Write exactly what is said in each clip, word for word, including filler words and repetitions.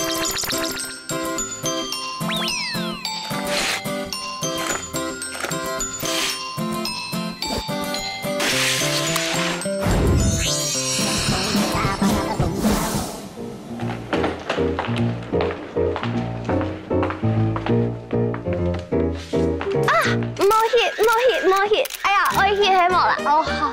啊，毋好翕，毋好翕，毋好翕！哎呀，愛翕係無啦？哦，好。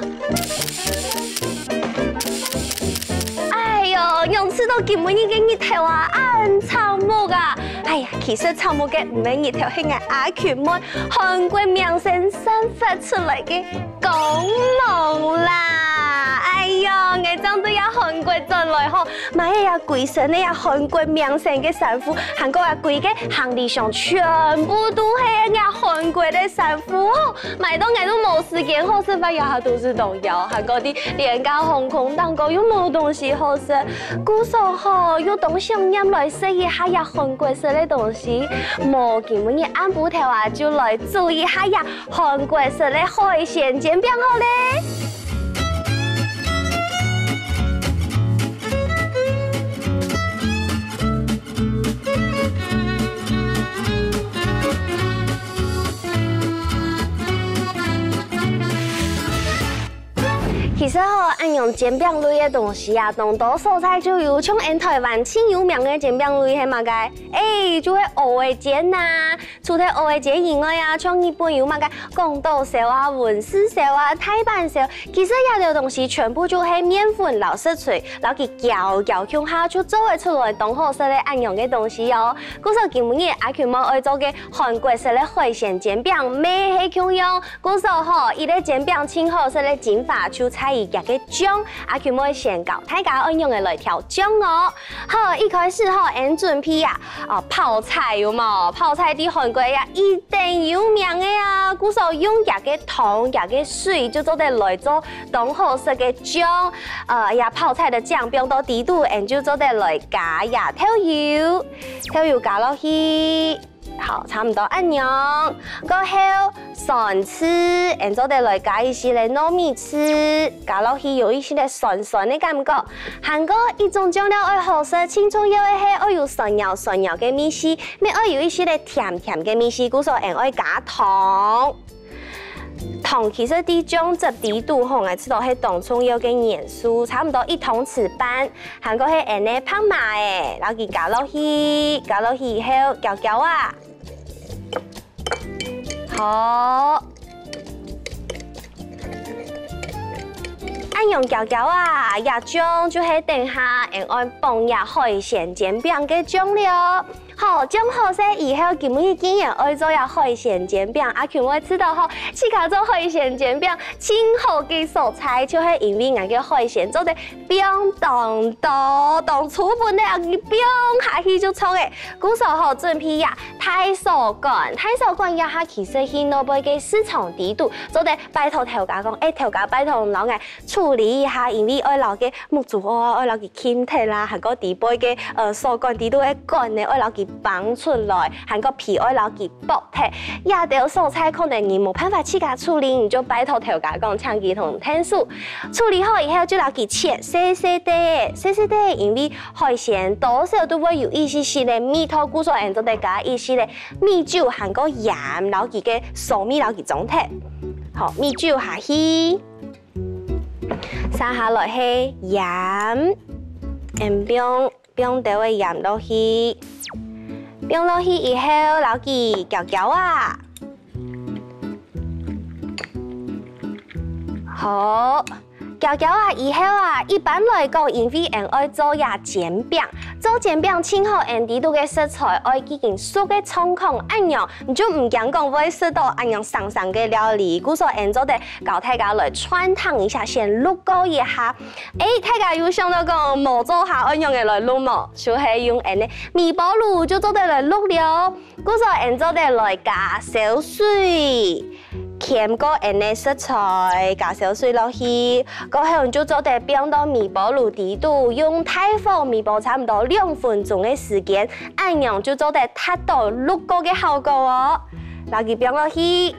哎喲，仰知到今晡日个日頭啊，恁燦目啊！哎呀，其實燦目个毋係日頭，係𠊎阿群妹韓國明星散發出來个光芒啦！哎喲，𠊎正對呀韓國轉來吼， 買个呀歸身个呀韓國明星个衫褲，還過呀歸个行李箱全部都係呀韓國个衫褲哦，買到𠊎都無時間好食飯，這下肚屎當枵，還過在廉價航空當中又無東西好食，故所吼又當想念來食一下呀韓國式个東西，無今晡日暗晡頭啊就來煮一下呀韓國式个海鮮煎餅好咧。 其實吼，恁樣煎餅類个東西啊，當多所在就有，像𫣆臺灣盡有名个煎餅類係麼个？欸，就係蚵仔煎吶。除忒蚵仔煎以外啊，像日本有麼个廣島燒啊、文字燒啊、大阪燒，其實這兜東西全部就係麵粉摎食材，摎佢攪攪共下就做會出來當好食个恁樣个東西哦。故所今晡日阿群妹愛做个韓國式个海鮮煎餅乜係共樣， 故所吼，這个煎餅盡好食个精華就在於佢个醬，阿群妹先教大家愛仰仔來調醬哦。好，一開始吼，𫣆準備啊，哦，泡菜有無？泡菜在韓國呀，一等有名个啊，故所用佢个湯、佢个水就做得來做當好食个醬。呃，這泡菜个醬放到底肚，𫣆就做得來加這豆油，豆油加落去。 好，差毋多恁樣。過後，酸醋，𫣆做得來加一息仔糯米醋，加落去有一息仔酸酸个感覺。還過一種醬料愛好食，盡重要个係愛有酸溜酸溜个味緒，乜愛有一息仔甜甜个味緒，故所𫣆愛加糖。 糖其實在醬汁底肚吼，𠊎知道係當重要个元素，差毋多一湯匙半，還過係𫣆个白麻仔，摎佢加落去，加落去以後攪攪啊。好，恁樣攪攪啊，這醬就係等下𫣆愛放這海鮮煎餅个醬了。 好，醬好勢以後，今晡日既然愛做這海鮮煎餅，阿群妹知道吼，自家做海鮮煎餅盡好个所在，就係因為𠊎个海鮮做得放當多，當充分个，放下去就著个。故所吼，準備這大鎖管，大鎖管這下其實去外背个市場底肚，做得拜託頭家講，欸，頭家拜託摎𠊎 處理一下，因為愛摎个目珠仔啊，愛摎佢撳忒啦，還過底背个，呃，鎖管底肚个管呢，愛摎佢挷出來，還過皮愛摎佢剝忒。這兜所在可能你無辦法自家處理，你就拜託頭家講，請佢同𢯭手。處理好以後就摎佢切細細垤，細細垤，因為海鮮多少都會有一息息个味道，故所𫣆做得加一息个米酒還過鹽，摎佢个臊味摎佢裝忒。好，米酒下去。 續下來係鹽，𫣆放，放兜仔鹽落去，放落去以後摎佢攪攪啊。好，攪攪啊以後啊，一般來講，因為𫣆愛做這煎餅，做煎餅盡好𫣆底肚个食材愛已經熟个狀況恁樣，你就毋驚講會食到恁樣生生个料理。故所𫣆做得 教大家來汆燙一下，先滷過一下。欸，大家有想到講無做下愛仰仔來滷無？就係用𫣆个微波爐就做得來滷了。故所𫣆做得來加燒水，牽過𫣆个食材，加燒水落去，過後就做得放到微波爐底肚，用大火微波差毋多兩分鐘个時間，恁樣就做得達到滷過个效果哦。摎佢放落去。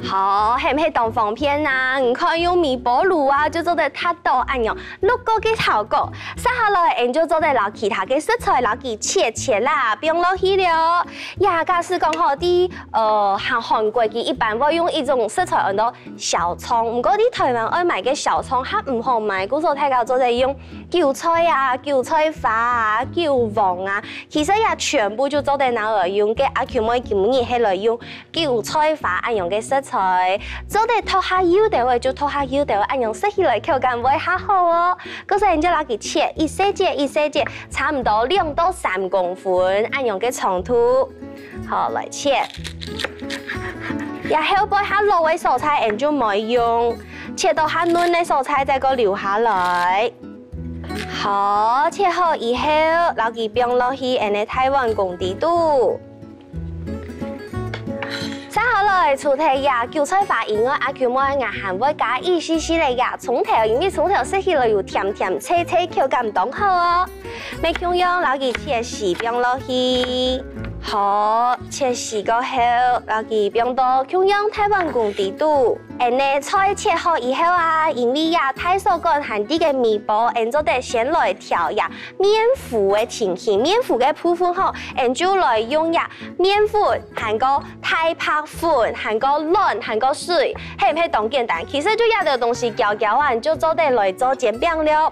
好，係毋係當方便啊？你看用微波爐啊，就做得達到恁樣，摝過个效果。續下來，𠊎就做得摎其他个食材摎佢切切啦，放落去了。呀，假使講吼，在呃，韓韓國佢一般會用一種食材安到小蔥，毋過在台灣愛買个小蔥較毋好買，故所大家做得用韭菜啊、韭菜花啊、韭黃啊，其實也全部就做得拿來用。該阿Q妹今日係來用韭菜花恁樣个食材，做得剁下幼兜仔就剁下幼兜仔，恁樣食起來口感會較好哦。故所𠊎就摎佢切一細節一細節，差毋多兩到三公分恁樣个長度。 好，來切。這後背較老个所在，𠊎就毋愛用，切到較嫩个所在再過留下來。好，切好以後，摎佢放落去𠊎个大碗公底肚。續下來，除忒這韭菜花以外，阿Q妹𠊎還會加一息息个這蔥頭，因為蔥頭食起來有甜甜脆脆，口感當好哦。 乜共樣摎佢切絲放落去。好，切絲過後，摎佢放到共樣大碗公底肚。𠊎个菜切好以後啊，因為這大鎖管還在个微波，𠊎做得先來調這麵糊个情形。麵糊个部分吼，𠊎就來用這麵粉，還過 大白粉，還過卵，還過水，係毋係當簡單？其實就這兜東西攪攪啊，你就做得來做煎餅了。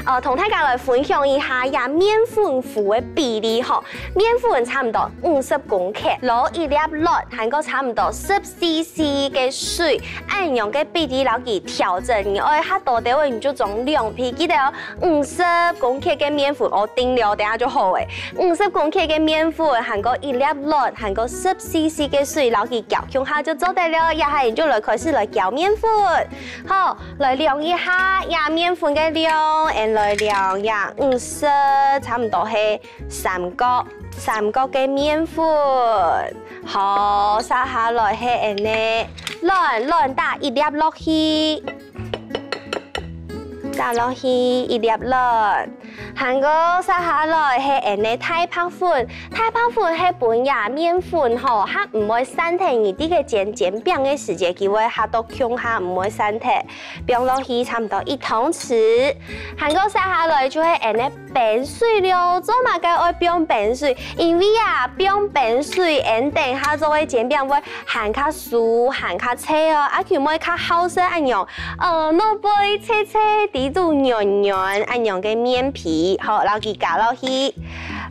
呃，同大家來分享一下這麵粉糊个比例吼。麵粉差毋多五十公克，摎一粒卵，還過差毋多十C C个水，恁樣个比例摎佢調整。你愛較多个話，你就裝兩皮，記得哦。 五十公克个麵粉，哦，定了，等下就好誒。五十公克个麵粉，還過一粒卵，還過十C C个水，摎佢攪共下就做得了。這下你就來開始來攪麵粉。好，來量一下，這麵粉个量，𠊎來量這五十，差毋多係三角，三角个麵粉。好，續下來係恁呢，卵，卵打一粒落去。 打落去一粒卵。還過續下來係𠊎个大白粉，大白粉係分這麵粉吼，較毋會散忒，你在該煎煎餅个時節，佢會合到共下，毋會散忒。放落去差毋多一湯匙。還過續下來就係𠊎个冰水了，做麼个愛放冰水？因為啊，放冰水，𠊎等下做个煎餅會 還較酥，還較脆哦。阿Q妹較好食恁樣，呃，外背脆脆，裡肚軟軟恁樣个麵皮，好，摎佢加落去。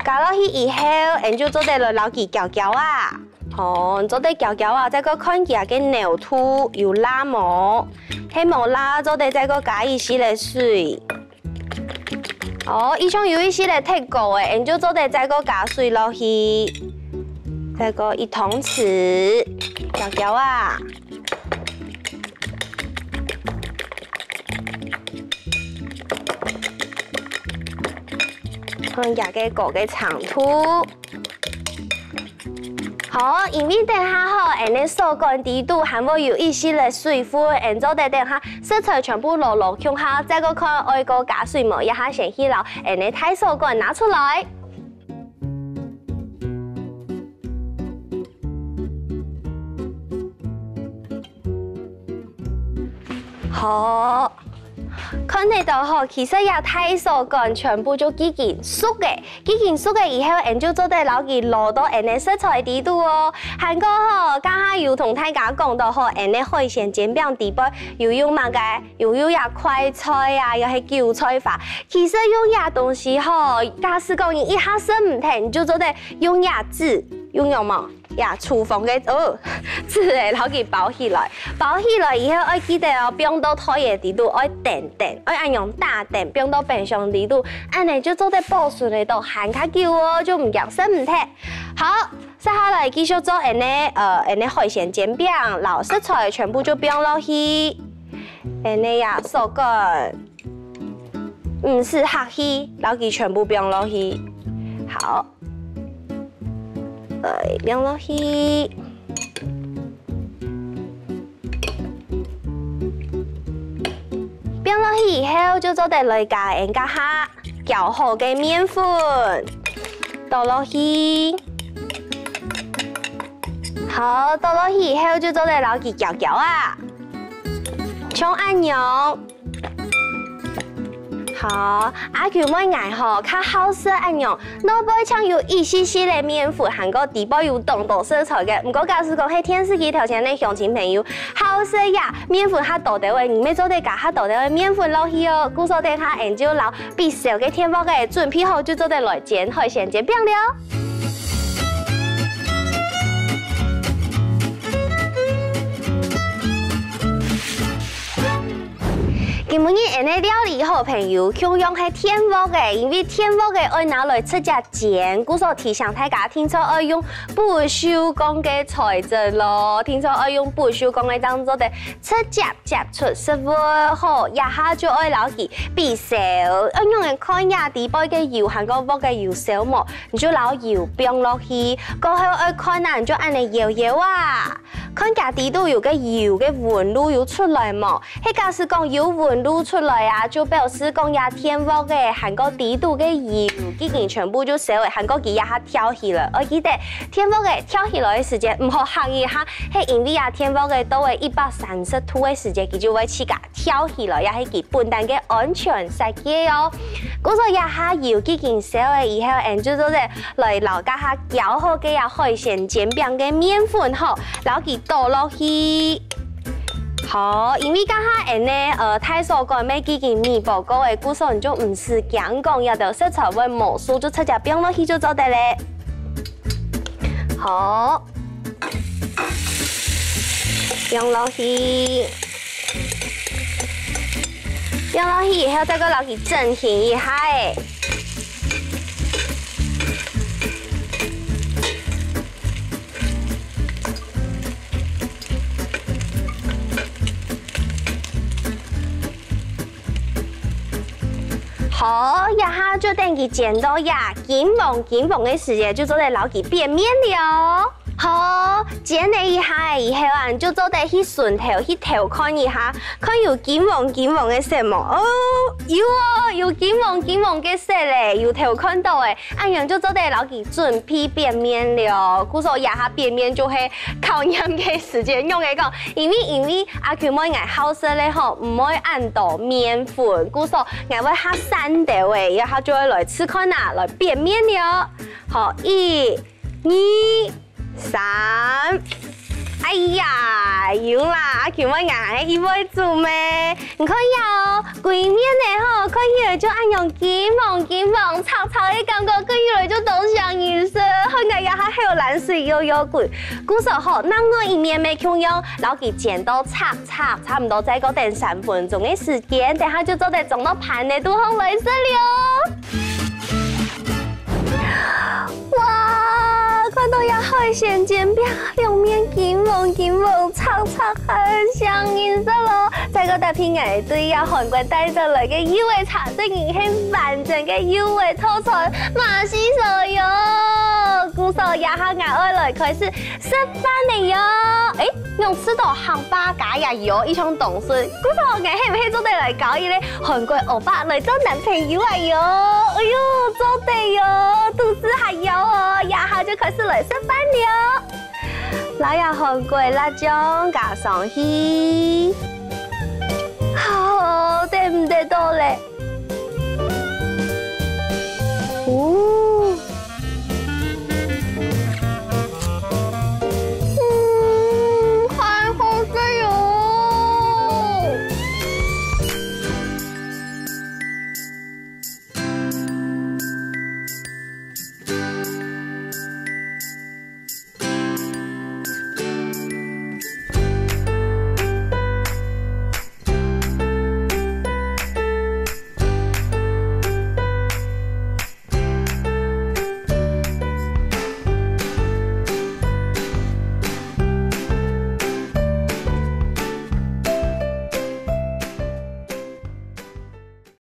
加落去以後，𠊎就做得來摎佢攪攪啊。好，做得攪攪啊，再過看佢个濃度有罅無，係無罅，做得再過加一息仔水。 哦，以上有一息仔忒高誒，𠊎就做得再過加水落去，再過一湯匙，攪攪啊。看佢个糕个長度。 好，因為等下吼，𠊎个鎖管裡肚還會有一息仔水分，𠊎做得等下食材全部摎摎共下，再過看愛過加水無，這下先去摎𠊎个大鎖管拿出來。 好，看得到吼，其實這大鎖管全部就既經熟个，既經熟个以後，𠊎就做得摎佢摎到𠊎个食材裡肚哦。還過吼，頭下有同大家講到吼，𠊎个海鮮煎餅底背有用麼个？有用這快菜啊，又係韭菜花。其實用這東西吼，假使講你一下食毋忒，你就做得用這紙，有用無？ 呀，廚房个，哦，紙仔摎佢包起來。包起來以後，愛記得哦，放到袋仔裡肚，愛等等，愛恁樣打等，放到冰箱裡肚，恁呢就做得保存得到還較久哦，就毋驚食毋忒。好，續下來繼續做𠊎个，呃，𠊎个海鮮煎餅，摎食材全部就放落去。𠊎个呀，鎖管，毋使客氣，摎佢全部放落去。好。 來，放落去。放落去以後，就做得來加𠊎頭下攪好个麵粉，倒落去。好，倒落去以後就做得摎佢攪攪啊，像恁樣。好，阿Q妹𠊎吼，較好食恁樣，外背淨有一息息个麵粉，還過底背有當多色彩个。毋過假使講係電視機頭前个鄉親朋友，好食呀，麵粉較多个話，你乜做得加較多个麵粉落去哦。故所等下𠊎就摎 必燒个電鑊仔準備好，就做得來煎海鮮煎餅了。今晡日𠊎等个料理好朋友，共樣係電鑊仔，因為電鑊仔愛拿來直接煎，故所提醒大家，定著愛用不鏽鋼个材質咯，定著愛用不鏽鋼个，正做得 直接接觸食物。好，這下就愛摎佢必燒，愛仰仔看這底背个油還過鑊个有燒無，你就摎油放落去，過後愛看啊，你就恁仔搖搖啊，看佢底肚有个油个紋路有出來無？係假使講有紋路出來啊，就表示講這電鑊仔還過底肚个油已經全部就燒仔，還過佢這下跳起來。愛記得，電鑊仔跳起來个時節，毋好嚇一下， 係因為啊，電鑊仔到了一百三十度个時節，佢就會自家跳起來，這係佢本旦个安全設計哦。故所這下油已經燒了以後，𠊎等就做得來摎頭下攪好个啊海鮮煎餅个麵粉吼，摎佢倒落去。好，因為頭下𠊎等呢，呃，大鎖管乜已經微波過个，故所你就毋使驚講這兜食材會無熟，就直接放落去就做得了。好， 放落去，放落去以後，再過摎佢整形一下仔。好，這下就等佢煎到這金黃金黃个時節，就做得摎佢變面了。 好，煎了一下仔以後啊，你就做得去脣頭去偷看一下，看有金黃金黃个色無？哦，有哦，有金黃金黃个色了，有偷看著了，恁樣就做得摎佢準備變面了。故所這下變面就係考驗个時節，仰仔講，因為因為阿Q妹𠊎好食了吼，毋會恁多麵粉，故所𠊎會較散兜仔，這下就會來試看啊，來變面了。好，一、二、 三。哎呀，有啦，阿Q妹𠊎係一位煮咩？你看呀哦，歸面仔吼，看起來就恁樣金黃金黃，赤赤个感覺，看起來就當像人食，看𠊎這下口涎水又又滾。故所吼，另外一面乜共樣，摎佢煎到赤赤，差毋多再過等三分鐘个時間，等下就做得裝到盤仔肚項來食了。 哇，看著這海鮮煎餅，兩面金黃金黃，赤赤，還像人食咯！再過搭配𠊎對這韓國帶轉來个幼仔茶，真經係完整个幼仔套餐，嘛係所有。故所這下𠊎愛來開始 食飯了喲！誒，仰試著行吧加呀喲，一項東西。故所𠊎係毋係做得來交一個韓國歐巴來做男朋友啊喲？哎喲，做得喲，肚子還枵哦，這下就開始來食飯了。來呀，韓國辣醬加上去，好，等毋得到了。